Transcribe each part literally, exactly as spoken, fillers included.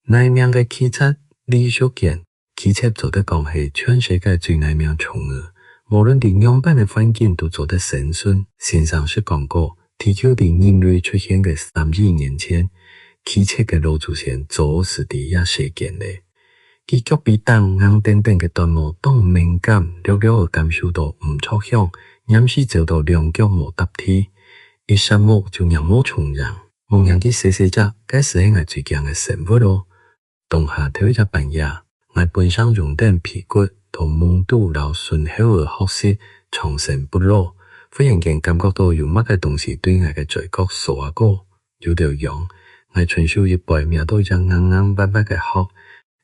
泥暝个企業李淑娟，企業做得講係全世界最泥暝蟲仔，無論在仰般个環境都做得生存。先生識講過，地球在人類出現个三億年前，企業个老祖先早就在這世間咧。 佢腳髀頂硬釘釘个短毛當敏感，略略仔感受到毋著香，黏時走到兩腳無踏地，一霎目就䀴無蹤影。目䀴佢細細隻，該就係𠊎最驚个生物囉。當下頭一隻半夜，𠊎本成用等被骨，在夢肚摎脣後仔學習長生不老，忽然間感覺到有麼个東西對𠊎个嘴角掃啊過，有兜癢，𠊎伸手一掰，摸到一隻硬硬滑滑个殼，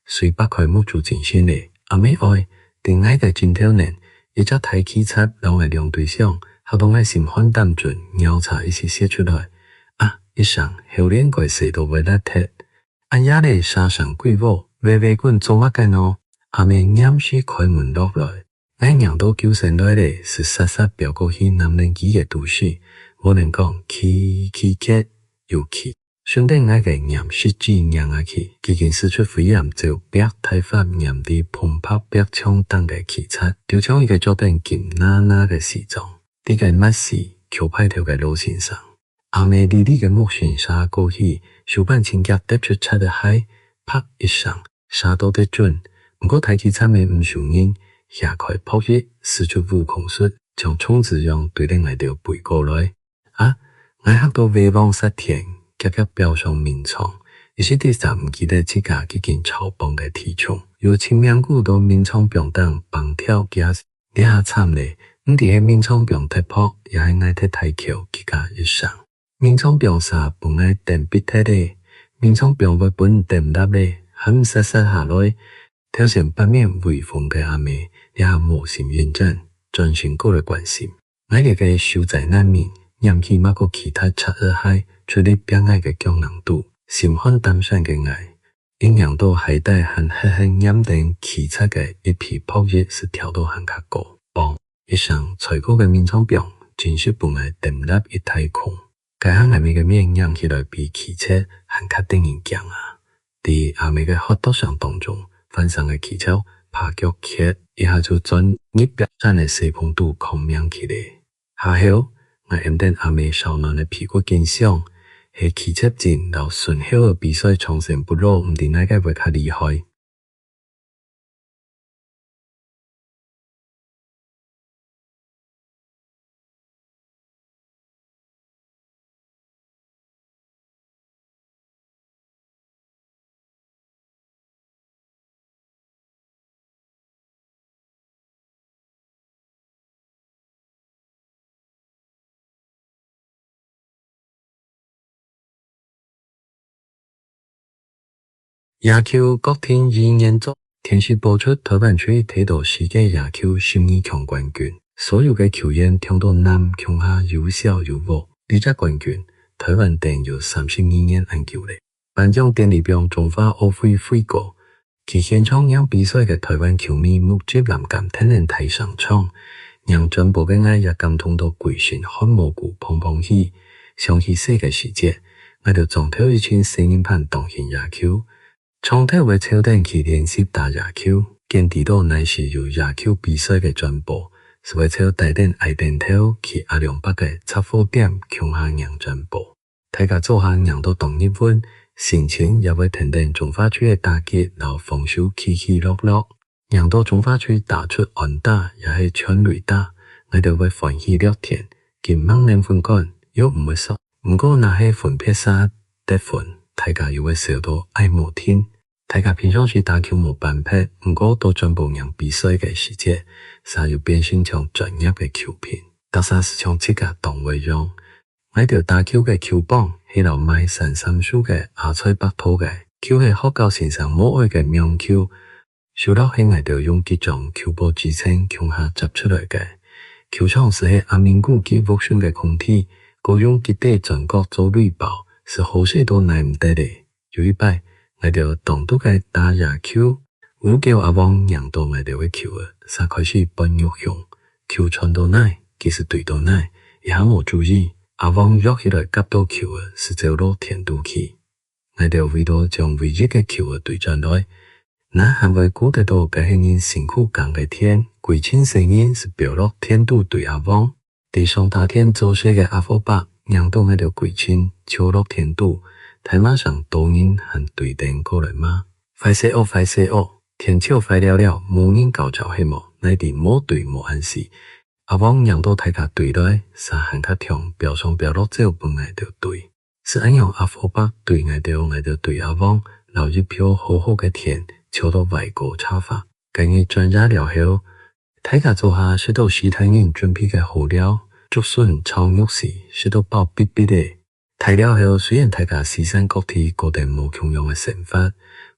隨擘開目珠精神咧。阿姆哀，在𠊎个枕頭頂，一隻大蜞蚻摎𠊎兩對相，嚇到𠊎心寒膽顫，尿差一息洩出來。「啊」一聲，喉嗹蓋塞到會裂忒。「恁夜咧，蛇生鬼蝲，噦噦滾做麼个呢？」阿姆黏時開門落來，𠊎䀴到救星來咧，就煞煞飆過去攬等佢个肚屎，無能講：「蜞蜞蚻，有蜞！」 順等𠊎个拈食指䀴啊去，既經使出飛簷走壁大法，黏在蓬白壁牆頂个蜞蚻，就像一個著等金娜娜个西裝，在該抹屎、噭派頭个老先生。阿姆利利个目神睄過去，手板盡遽擲出擦仔鞋，啪一聲，睄到得準。毋過大蜞蚻仔毋輸人，掀開薄翼，使出舞空術，像蟲子樣對等𠊎兜飛過來。 啊！𠊎嚇到噦噥煞天，遽遽飆上眠床，一時之間毋記得自家既經超磅个體重，又盡命牯到眠床枋頂蹦跳幾下。這下慘咧，毋知係眠床枋忒薄，也係𠊎忒大箍，吱嘎一聲，眠床枋嗄分𠊎蹬必忒咧。眠床枋會分蹬塌咧，還毋煞煞下來。頭先八面威風个阿姆，這下無心應戰，轉身過來關心。 𠊎這個受災難民，拈起麼个蜞蚻擦仔鞋，出力拚𠊎个腳囊肚。心寒膽顫个𠊎，一䀴到鞋底還核核黏等蜞蚻个一皮薄翼，就跳到還較高。「砰」一聲，衰過个眠床枋，真實分𠊎蹬塌一大空。該下𠊎姆个面䀴起來比蜞蚻還較得人驚啊！ 在阿姆个喝剁聲當中，翻生个蜞蚻爬腳蹶，一下就鑽入壁棧个細縫肚囥命去咧。下後，𠊎揞等阿姆燒暖个被骨緊想，係蜞蚻精摎脣後仔比賽長生不老，毋知哪個會較厲害。 野球，郭亭。二年作，電視播出臺灣隊提到世界野球十二強冠軍，所有个球員暢到攬共下又笑又喔。這隻冠軍，臺灣等有三十二年恁久咧。頒獎典禮放中華奧會會歌， 去現場䀴比賽个臺灣球迷目汁濫泔跈等大聲唱，䀴轉播个𠊎也感動到歸身汗毛跍嘭嘭起。想起細个時節，𠊎兜莊頭一群細人伴當興野球，長透會湊等去練習打野球，見知到哪時有野球比賽个轉播，就會湊帶等矮凳頭去阿良伯个雜貨店共下䀴轉播。 大家做下䀴到當入魂，心情也會跈等中華隊个打擊摎防守起起落落。䀴到中華隊打出安打也係全壘打，𠊎兜會歡喜掠天，緊猛擝分管，又毋會輸。毋過若係分別儕得分，大家又會愁到愛無停。 大家平常時打球無半撇，毋過到轉播䀴比賽个時節，嗄又變成像專業个球評，逐儕就像自家當會樣。𠊎兜打球个球棒係摎賣山杉樹个阿財伯討个，球係學校先生無愛个網球，手落係𠊎兜用幾張球布支撐共下摺出來个。球場就係阿明牯佢屋脣个空地，過用幾垤磚角做壘包，就好勢到哪毋得咧。 有一擺，𠊎兜當肚个打野球，烏狗阿旺䀴到𠊎兜个球仔，嗄開始搬肉雄，球傳到哪，佢就追到哪，一下無注意，阿旺躍起來夾到球仔，就走落田肚去。，𠊎兜為著將唯一个球仔追轉來，哪還會顧得著該係人辛苦耕个田，歸陣細人就飆落田肚追阿旺。在上打田做事个阿福伯，䀴著𠊎兜歸陣蹺落田肚，大嫲聲：「多人還追等過來嗎？壞勢哦，壞勢哦！田蹺壞了了，無人教招係無？哪知無追無恁勢，阿旺䀴著大家追來，嗄還較暢，飆上飆落走分𠊎兜追。」就恁樣阿福伯追𠊎兜，𠊎兜追阿旺，摎一坵好好个田蹺到歪膏斜花。該日轉夜了後，大家做下食著序大人準備个好料，竹筍炒肉絲，食到飽必必仔。大了後，雖然大家四散各地，過等無共樣个生活，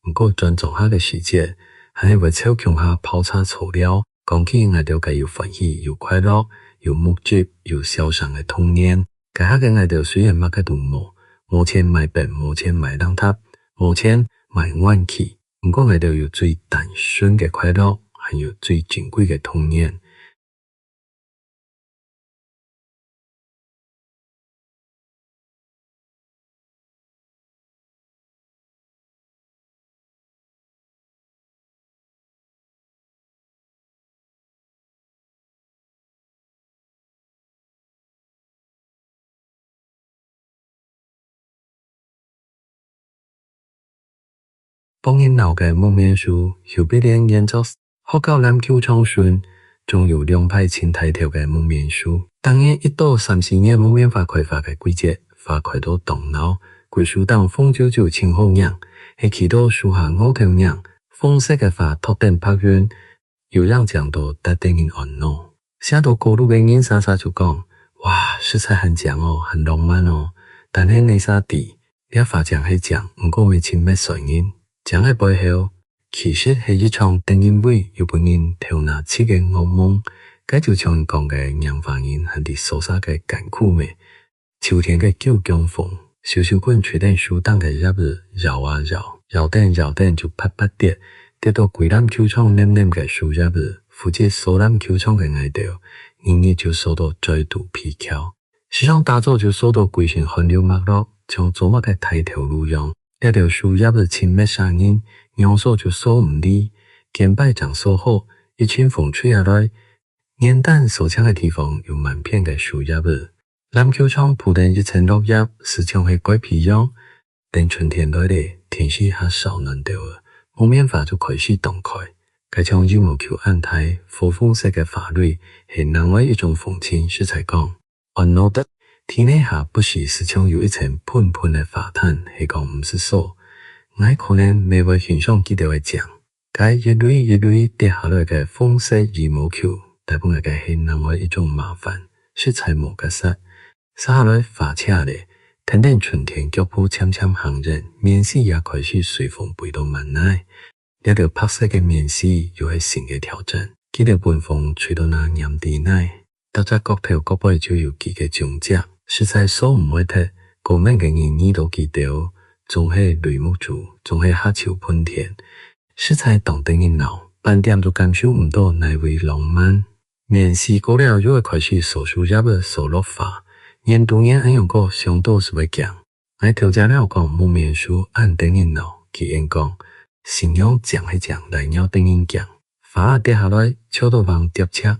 毋過轉莊下个時節，還係會湊共下泡茶坐尞。講起𠊎兜該有歡喜、有快樂、有目汁、有笑聲个童年。該下个𠊎兜雖然麼个都無，無錢買冰，無錢買零嗒，無錢買玩具，毋過𠊎兜有最單純个快樂，還有最珍貴个童年。 放人惱个木棉樹，邱碧蓮原作。學校籃球場脣，種有兩排盡大條个木棉樹。逐年一到三四月木棉花開花个季節，花開到當鬧，歸樹頂紅啾啾，盡好䀴，係企到樹下臥頭䀴，紅色个花托等白雲， 有影靚到值得人𧩣腦。寫到過路个人儕儕就講：「哇，實在還靚哦，還浪漫哦！」但係哪儕知，這花靚係靚，毋過乜盡搣衰人。靚个背後，其實係一場得人畏又分人頭那疾个惡夢。該就像人講个，拈花人還知掃沙个艱苦咩。 秋天个九降風，咻咻滾吹等樹頂个葉仔搖啊搖，搖等搖等就啪啪跌，跌到歸籃球場淰淰个樹葉仔。負責掃籃球場个𠊎兜，日日就掃到嘴嘟鼻翹。時常打早就掃到歸身汗流脈落，像做麼个大頭路樣。這兜樹葉仔盡搣煞人，仰掃就掃毋離，見擺正掃好，一陣風吹下來， 原旦掃淨个地方有滿片个樹葉仔。籃球場鋪等一層落葉，就像係蓋被樣。等春天來咧，天時較燒暖兜仔，木棉花就開始當開。該像羽毛球恁大、火紅色个花蕊，係另外一種風情。實在講，𧩣腦得，地泥下不時就像有一層歕歕个花毯，係講毋使掃，𠊎可能乜會欣賞佢兜个靚。 該一蕊一蕊跌下來个紅色羽毛球，帶分𠊎个係另外一種麻煩，實在無結煞。續下來花謝咧，跈等春天腳步漸漸行遠，棉絲也開始隨風飛到滿哪。這兜白色个棉絲又係新个挑戰，佢兜分風吹到哪黏在哪， 逐隻角頭角尾就有佢个蹤跡，實在掃毋會忒。過敏个人遇到佢兜，總係擂目珠，總係嚇啾噴天，實在當得人惱，半點都感受毋到哪位浪漫。棉絲過了，又會開始掃樹葉仔、掃落花，年度年恁樣過，想到就會驚。 𠊎頭家尞講木棉樹恁得人惱，佢應講：「新娘靚係靚，來鳥得人驚。」花仔跌下來，蹺到橫跌斜，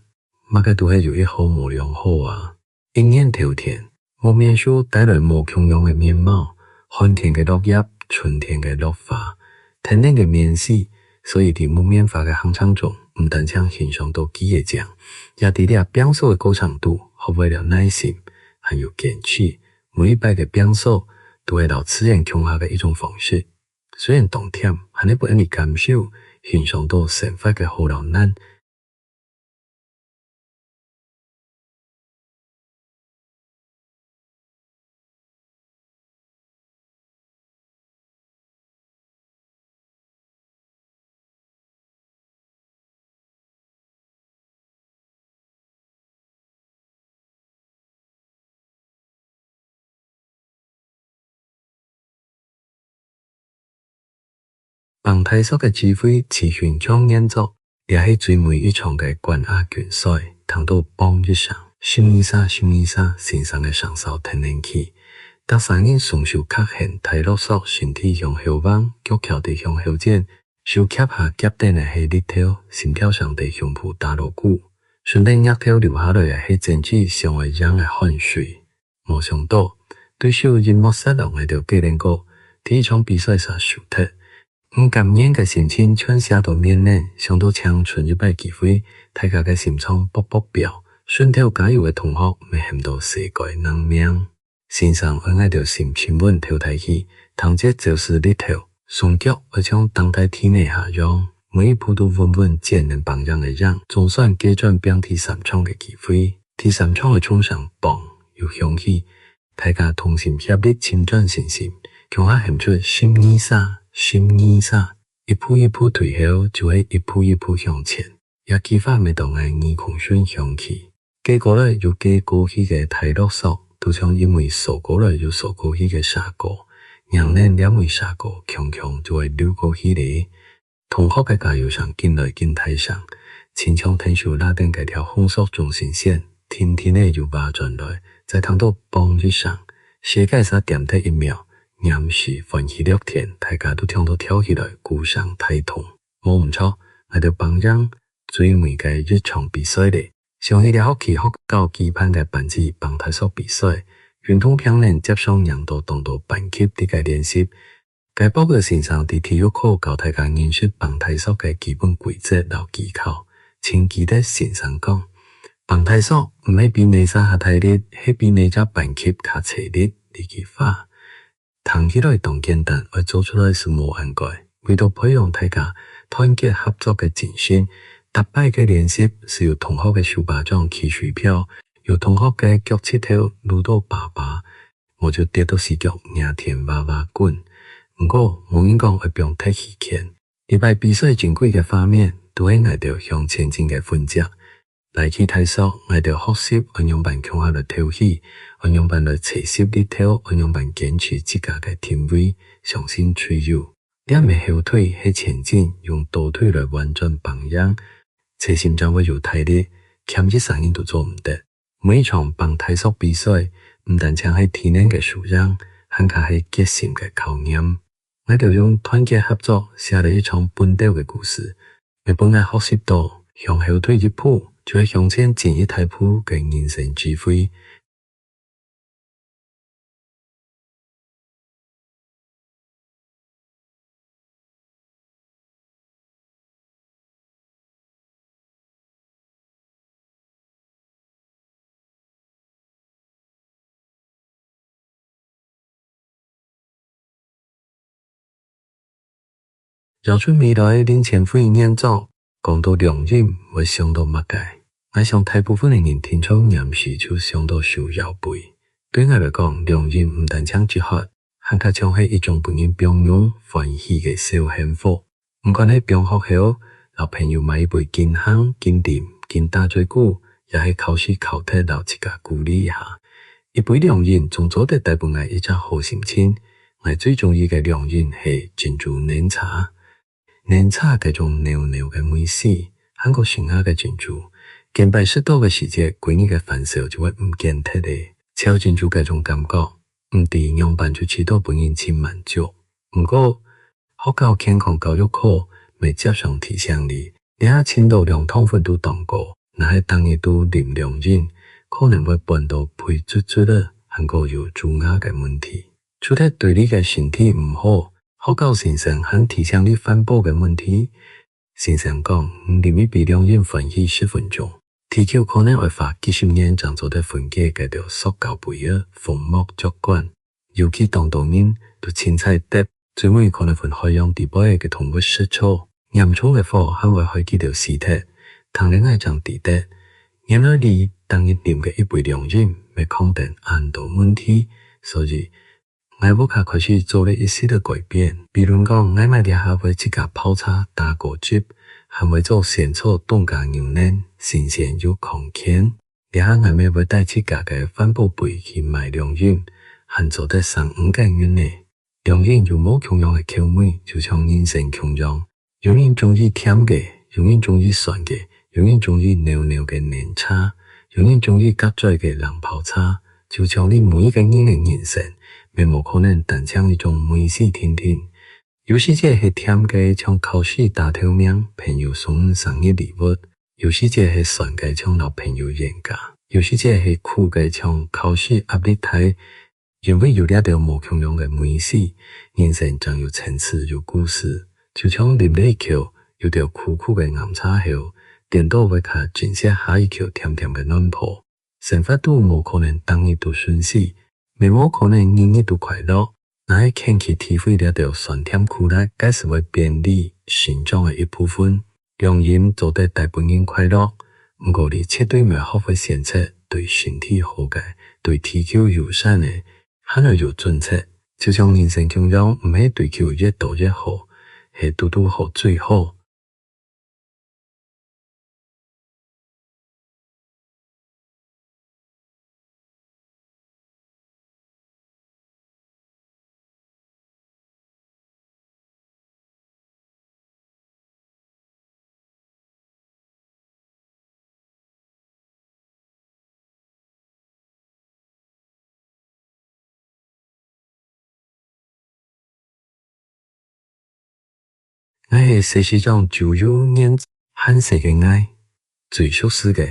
麼个都係有一好無兩好啊。一年透天，木棉樹帶來無共樣个面貌，寒天个落葉，春天个落花，跈等个棉絲，所以在木棉花个行程中，毋單淨欣賞到佢个靚，也在這拚掃个過程肚，學會了耐心，還有堅持。 每一擺个拚掃，都係摎自然共下个一種方式。雖然當悿，還係分𠊎感受、欣賞到生活个好摎難。 挷大索个智慧，徐雲昌原作。這係最尾一場个冠亞軍賽，聽到「砰」一聲，咻二儕、咻二儕，先生个聲哨跈等起，逐儕人雙手揢絚，頭落索，身體向後橫，腳翹直向後展，手胯下夾等个係日頭，心跳聲在胸脯打鑼鼓，順等額頭流下來个係爭取想愛贏个汗水。無想到，對手一目煞落𠊎兜个輪廓，第一場比賽嗄輸忒。毋甘願个心情全寫到面頂，想到淨伸一擺機會，大家个心臟噗噗飆，脣頭加油个同學乜喊到世界人名。先生愛𠊎兜心情穩透大氣，聽節奏係日頭，雙腳愛像釘在地泥下樣，每一步都穩穩展等挷贏个贏，總算假轉拚第三場个機會。第三場个銃聲砰又響起，大家同心協力，尋轉信心，共下喊出「十二殺，十二殺」，一步一步退後，就係一步一步向前。這句話乜到𠊎耳空脣響起。 過來又過過去个大落索，就像一尾趖過來又趖過去个蛇哥，䀴等這尾蛇哥強強就會溜過去咧。同學个加油聲緊來緊大聲，親像𢯭手拉等該條紅色中心線，定定仔又劃轉來，再聽到「砰」一聲，世界嗄恬忒一秒，黏時歡喜樂天，大家都暢到跳起來，鼓聲大動。無毋著，𠊎兜挷贏最尾个一場比賽咧。 想起這學期學校舉辦个班際挷大索比賽，運動坪頂輒常䀴到當多班級在該練習。該駁仔先生在體育課教大家認識挷大索个基本規則摎技巧，盡記得先生講：「挷大索毋係比哪儕較大力，係比哪隻班級較齊力」這句話。 聽起來當簡單，愛做出來斯無恁該。為著培養大家團結合作个精神，逐擺个練習斯有同學个手巴掌起水泡，有同學个腳膝頭擼到疤疤，無就跌到四腳惹天哇哇滾。毋過，無人講愛放忒棄權。這擺比賽珍貴个畫面，都係𠊎兜向前進个痕跡。 拉起大索，𠊎兜學習愛仰般共下來敨氣，愛仰般來齊集力頭，愛仰般堅持自家个定位，相信隊友。這毋係後退，係前進，用倒退來換轉挷贏，齊心正會有大力，欠一儕人都做毋得。每一場挷大索比賽，毋單淨係體能个輸贏，還較係決心个考驗。 𠊎兜用團結合作寫了一場奮鬥个故事，乜分𠊎學習到，向後退一步，就係向前進一大步个人生智慧。 搖出未來，林千惠原作。講到涼飲，會想到麼个？𠊎想大部分个人聽著黏時就想到手搖杯。對𠊎來講，涼飲毋單淨止渴， 還較像係一種分人放鬆、歡喜个小幸福。毋管係放學後，摎朋友買一杯緊行、緊啉、緊打嘴鼓，也係考試考忒摎自家鼓勵一下。一杯涼飲總做得帶分𠊎一隻好心情。𠊎最中意个涼飲係珍珠奶茶。 奶茶該種醲醲个味緒，還過新鮮个珍珠，見擺食到个時節，歸日个煩愁就會毋見忒咧。噍珍珠該種感覺，毋知仰般就試著分人盡滿足。毋過，學校健康教育課乜輒常提醒你，這下盡多涼糖分都當高，若係逐日都啉涼飲，可能會胖到肥卒卒仔，還過有蛀牙个問題。除忒對你个身體毋好， 學校先生還提醒你環保个問題。先生講，你啉一杯涼飲歡喜十分鐘，地球可能愛花幾十年正做得分解該兜塑膠杯仔、封膜、吸管。尤其當多人都凊彩擲，最尾可能分海洋底背个動物食草，嚴重个話還會害佢兜死忒。聽了𠊎正知得，原來你逐日啉个一杯涼飲，乜囥等恁多問題。所以， 𠊎屋下開始做了一息仔改變，比論講，𠊎乜這下會自家泡茶、打果汁，還會做仙草凍加牛奶，新鮮又康健。這下𠊎乜會帶自家个環保杯去買涼飲，還做得省五個銀呢。涼飲有無共樣个口味，就像人生共樣， 有人中意甜个，有人中意酸个，有人中意醲醲个奶茶，有人中意較嘴个冷泡茶。就像你每一個人个人生，乜無可能單淨一種美食定定。有時節係甜个，像考試打頭名，朋友送你生日禮物；有時節係酸个，像摎朋友冤家；有時節係苦个，像考試壓力大。因為有這兜無共樣个美食，人生正有層次、有故事。就像啉了一口有兜苦苦个岩茶後，顛倒會較珍惜下一口甜甜个卵泡。生活肚無可能逐日都順序，乜無可能日日都快樂。若係肯去體會這兜酸甜苦辣，該斯會變你成長个一部分。涼飲做得帶分人快樂，毋過你絕對愛學會選擇對身體好个、對地球友善个，還愛有準則。就像人生共樣，毋係追求越多越好，係堵堵好最好。 𠊎係細市長周佑年，還細个𠊎，最熟事个，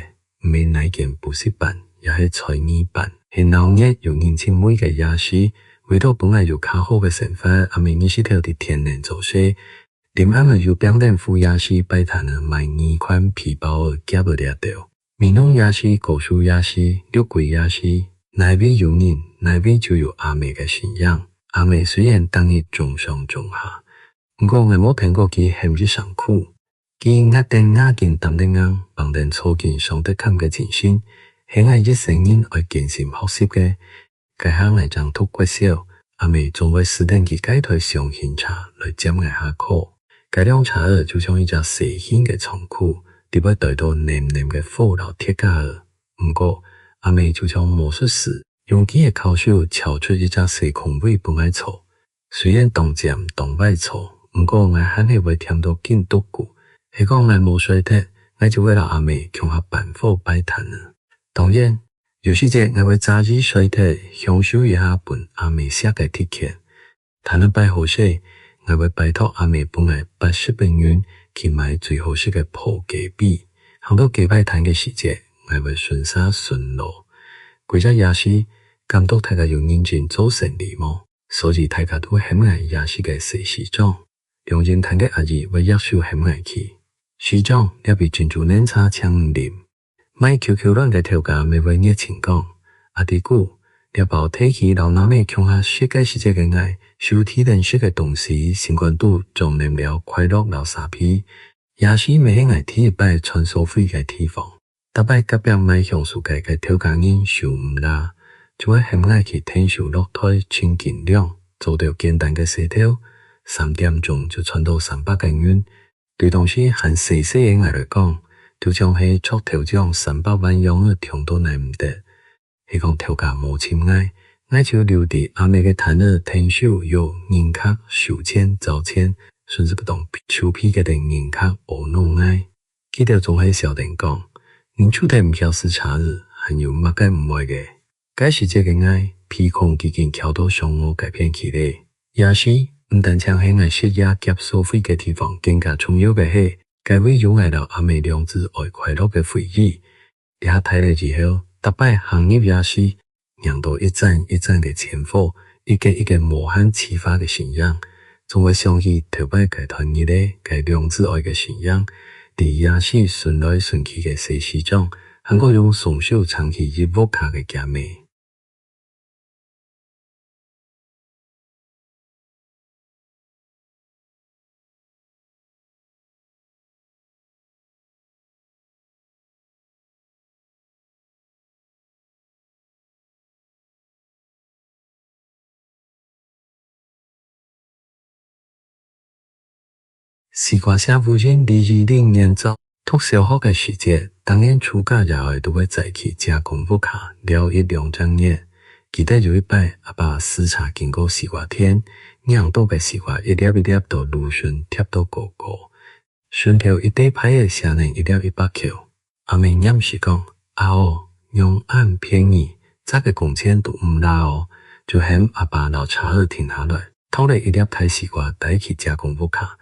毋係哪間補習班，也係才藝班，係鬧熱有人情味个夜市。為著分𠊎有較好个生活，阿姆日時頭在田裡做事，臨暗仔又拚等赴夜市擺攤仔，賣耳環、皮包仔、夾仔這兜。 美濃夜市、高樹夜市、六龜夜市，哪位有人，哪位就有阿姆个身影。阿姆雖然逐日衝上衝下，毋過𠊎無聽過佢喊一聲苦。佢齧等牙根擔得硬，挷等草根上得崁个精神，係𠊎一生人愛堅心學習个。 該下𠊎正讀國小，阿姆總會駛等佢該台廂型車來接𠊎下課。該輛車仔就像一隻細型个倉庫，裡背堆到淰淰个貨摎鐵架仔。毋過，阿姆就像魔術師，用佢个巧手敲出一隻細空位分𠊎坐。雖然當尖當壞坐，毋過𠊎還係會甜到緊啄痀。係講𠊎無睡忒，𠊎就會摎阿姆共下搬貨擺攤仔。當然， 有時節，𠊎會詐意睡忒，享受一下分阿姆惜个特權。攤仔擺好勢，𠊎會拜託阿姆分𠊎八十個銀去買最好食个烰雞髀。行到雞排攤个時節，𠊎會順續巡邏。歸隻夜市，監督大家有認真做生理無，所以大家都喊𠊎夜市个細市長。 涼飲攤个阿姨會擛手喊𠊎去：「市長，這杯珍珠奶茶請你啉。」賣QQ卵个頭家乜會熱情講：「阿弟牯，這包提去摎若姆共下食。」該時節个𠊎，手提等食个東西，心肝肚裝淰了快樂摎沙鼻。夜市乜係𠊎第一擺賺所費个地方。 逐擺隔壁賣香酥雞个頭家人手毋罅，就會喊𠊎去𢯭手落袋秤斤兩，做兜簡單个事頭，三點鐘就賺到三百個銀。對當時還細細个𠊎來講，就像係著頭獎三百萬樣仔，暢到耐毋得。係講頭家無尋𠊎，𠊎就留在阿姆个攤仔𢯭手，有人客收錢找錢，順勢不當臭屁个等人客阿弄𠊎。 佢兜總係笑等講：「你就忒毋曉駛車仔，還有麼个毋會个？」該時節个𠊎，鼻空既經翹到上齧該片去咧。夜市毋單淨係𠊎食夜夾所費个地方，更加重要个係，該位有𠊎摎阿姆兩子哀快樂个回憶。這下大了以後，逐擺行入夜市， 䀴到一盞一盞个千火，一個一個無閒洎杈个身影，總會想起頭擺該段日仔，該兩子哀个身影。在夜市巡來巡去个細市長，還過用雙手撐起一屋下个厥姆。 西瓜餳烏蠅，李怡玲原作。讀小學个時節，逐年暑假爺哀都會載去姐公屋下尞一兩隻月。記得有一擺，阿爸駛車經過西瓜田，䀴到个西瓜一粒一粒到路脣疊到高高， 脣頭一垤牌仔寫等一粒一百箍。阿姆黏時講：「阿哦，仰恁便宜，摘个工錢都毋罅哦，就喊阿爸摎車仔停下來，擇了一粒大西瓜帶去姐公屋下。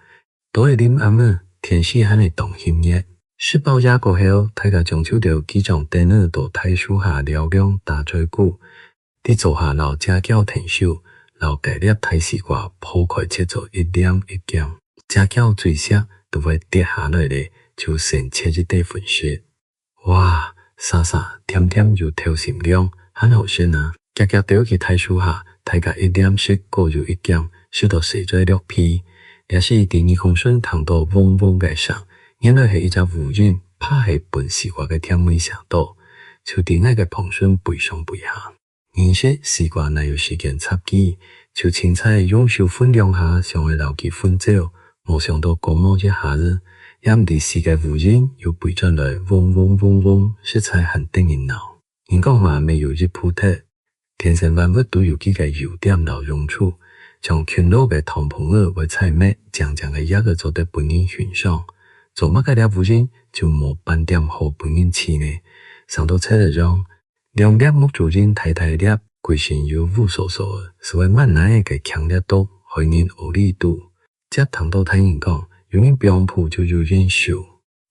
到了臨暗仔，天時還係當翕熱。食飽夜過後，大家將就兜幾張凳仔到大樹下尞涼打嘴鼓， 在灶下摎姐噭𢯭手，摎該粒大西瓜破開切做一點一點，姐噭嘴舌都會跌下來咧，就先切一垤分食。哇，沙沙甜甜又透心涼，還好食啊！遽遽兜去大樹下，大家一點食過又一點，食到勢在落鼻。這時在耳空脣聽到嗡嗡个聲，原來係一隻烏蠅，怕係分西瓜个甜味餳到，就在𠊎个旁脣飛上飛下。 人食西瓜哪有時間插佢，就儘採用手拂兩下，想愛摎佢拂走，無想到過無一下仔，也毋知死个烏蠅又飛轉來，嗡嗡嗡嗡，實在還得人惱。人講嘛，乜有一步踢，天生萬物都有佢个優點摎用處，像勤勞个糖蜂仔會採蜜，靚靚个蝶仔做得分人欣賞，做麼个這烏蠅就無半點好分人㓾呢？生到賊仔樣， 兩粒目珠仁大大粒，歸身又烏疏疏仔，斯會滿哪仔个強烈毒，害人屙痢肚。輒聽到大人講，有人放匏就有人收。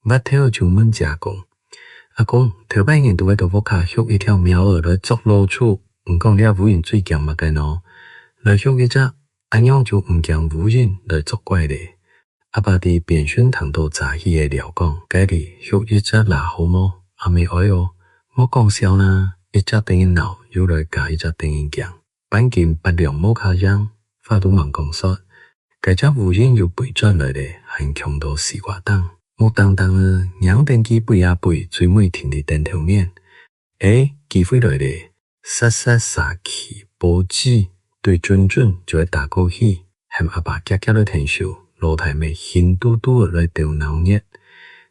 斡頭就問姐公：「阿公，頭擺人都會到屋下畜一條貓仔來捉老鼠，你講這烏蠅最驚麼个呢？來畜一隻，恁樣就毋驚烏蠅來作怪咧。」 阿爸在邊脣聽到，詐意仔撩講：「該俚畜一隻啦好無？阿姆哀哦，莫講笑啦，一隻得人惱，又來加一隻得人驚，半斤八兩無較贏。」話都吂講煞，該隻烏蠅又飛轉來咧，還強到西瓜頂，目盯盯仔，䀴等佢飛啊飛，最尾停在凳頭面。 欸，機會來咧！煞煞沙琪波子，對準準就愛打過去，喊阿爸遽遽來𢯭手，老弟乜興嘟嘟仔來鬥鬧熱。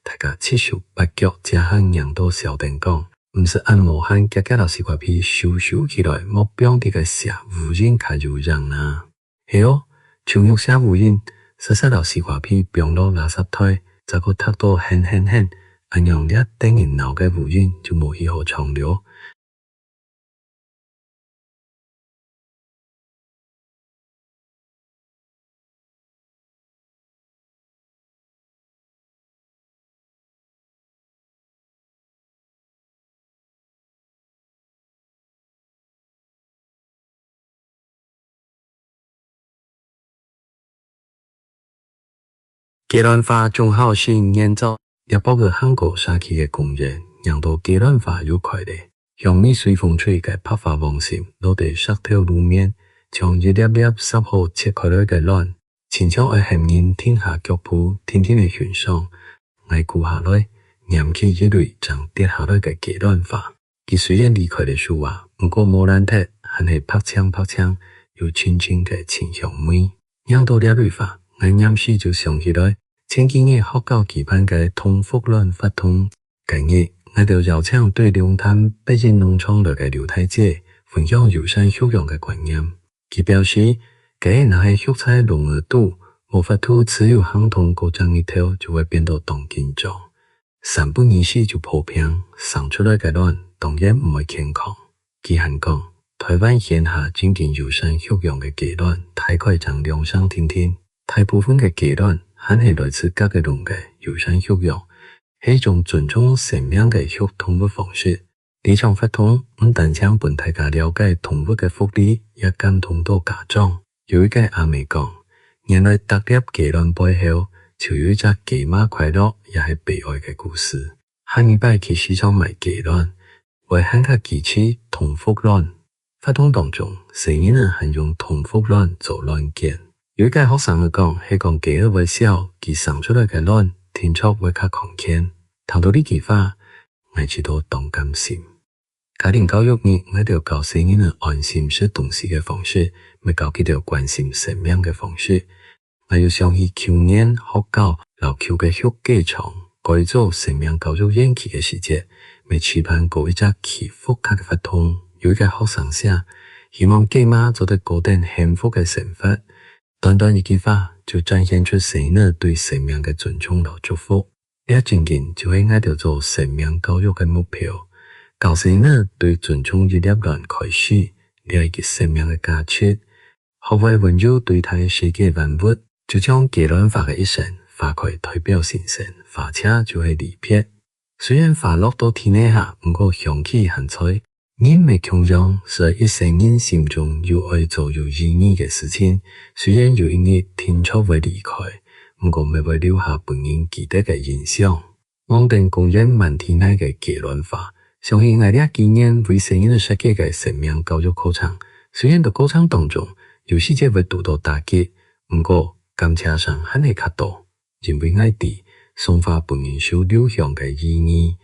大家七手八腳，這下䀴到笑等講：「毋使恁無閒，遽遽摎西瓜皮收收起來，莫放在該餳烏蠅較有影啊！」 係哦，臭肉餳烏蠅，煞煞摎西瓜皮放落垃圾袋，再過䌈到絚絚絚，恁樣這得人惱个烏蠅就無戲好唱了。 雞卵花，鍾孝信原作。這駁仔行過社區个公園，䀴到雞卵花又開咧，香味隨風吹，該白花黃心，落在石頭路面，像一粒粒煠好切開來个卵， 親像愛喊人停下腳步，定定仔欣賞。𠊎跍下來，拈起一蕊正跌下來个雞卵花。佢雖然離開了樹椏，毋過無爛忒，還係白淨白淨，有陣陣个清香味。䀴到這蕊花，𠊎黏時就想起來，前幾日學校舉辦个動福卵活動。 該日，𠊎兜邀請對龍潭北一農場來个劉大姐，分享友善畜養个觀念。佢表示，雞仔若係畜在籠仔肚，無法度自由行動過正日頭，就會變到當緊張，三不二時就破病，生出來个卵當然毋會健康。 佢還講，臺灣現下正經友善畜養个雞卵，大概正兩成定定，大部分个雞卵還係來自隔个籠个。友善畜養係一種尊重生命个畜動物方式。這場活動毋單淨分大家了解動物个福利，也感動到家長。有一个阿姆講，原來逐粒雞卵背後，就有一隻雞嫲快樂也係悲哀个故事。下二擺去市場買雞卵， 會還較支持動福卵。活動當中，細人仔還用動福卵做卵捲。有一个學生仔講，係講雞仔會笑，佢生出來个卵定著會較康健。聽到這句話，𠊎試著當感心。家庭教育日，𠊎兜教細人仔安心食東西个方式，乜教佢兜關心生命个方式。 𠊎又想起舊年學校摎舊个畜雞場改做生命教育園區个時節，乜試辦過一隻祈福卡个活動。有一个學生寫，希望雞嫲做得過等幸福个生活。短短一句話，就展現出細人仔對生命个尊重摎祝福。這正經就係𠊎兜做生命教育个目標，教細人仔對尊重一粒卵開始，這一息生命个價值，學會溫柔對待世界萬物，就像雞卵花个一生，花開代表新生，花謝就係離別。雖然花落到地泥下，毋過香氣還在。人乜共樣，係一生人心中有愛做有意義个事情，雖然有一日定著會離開，毋過乜會留下分人記得个印象。 望等公園滿地泥个雞卵花，想起𠊎這幾年為細人設計个生命教育課程，雖然在過程當中有時節會堵到打擊，毋過感謝聲還係較多，因為𠊎知送花分人手留香个意義，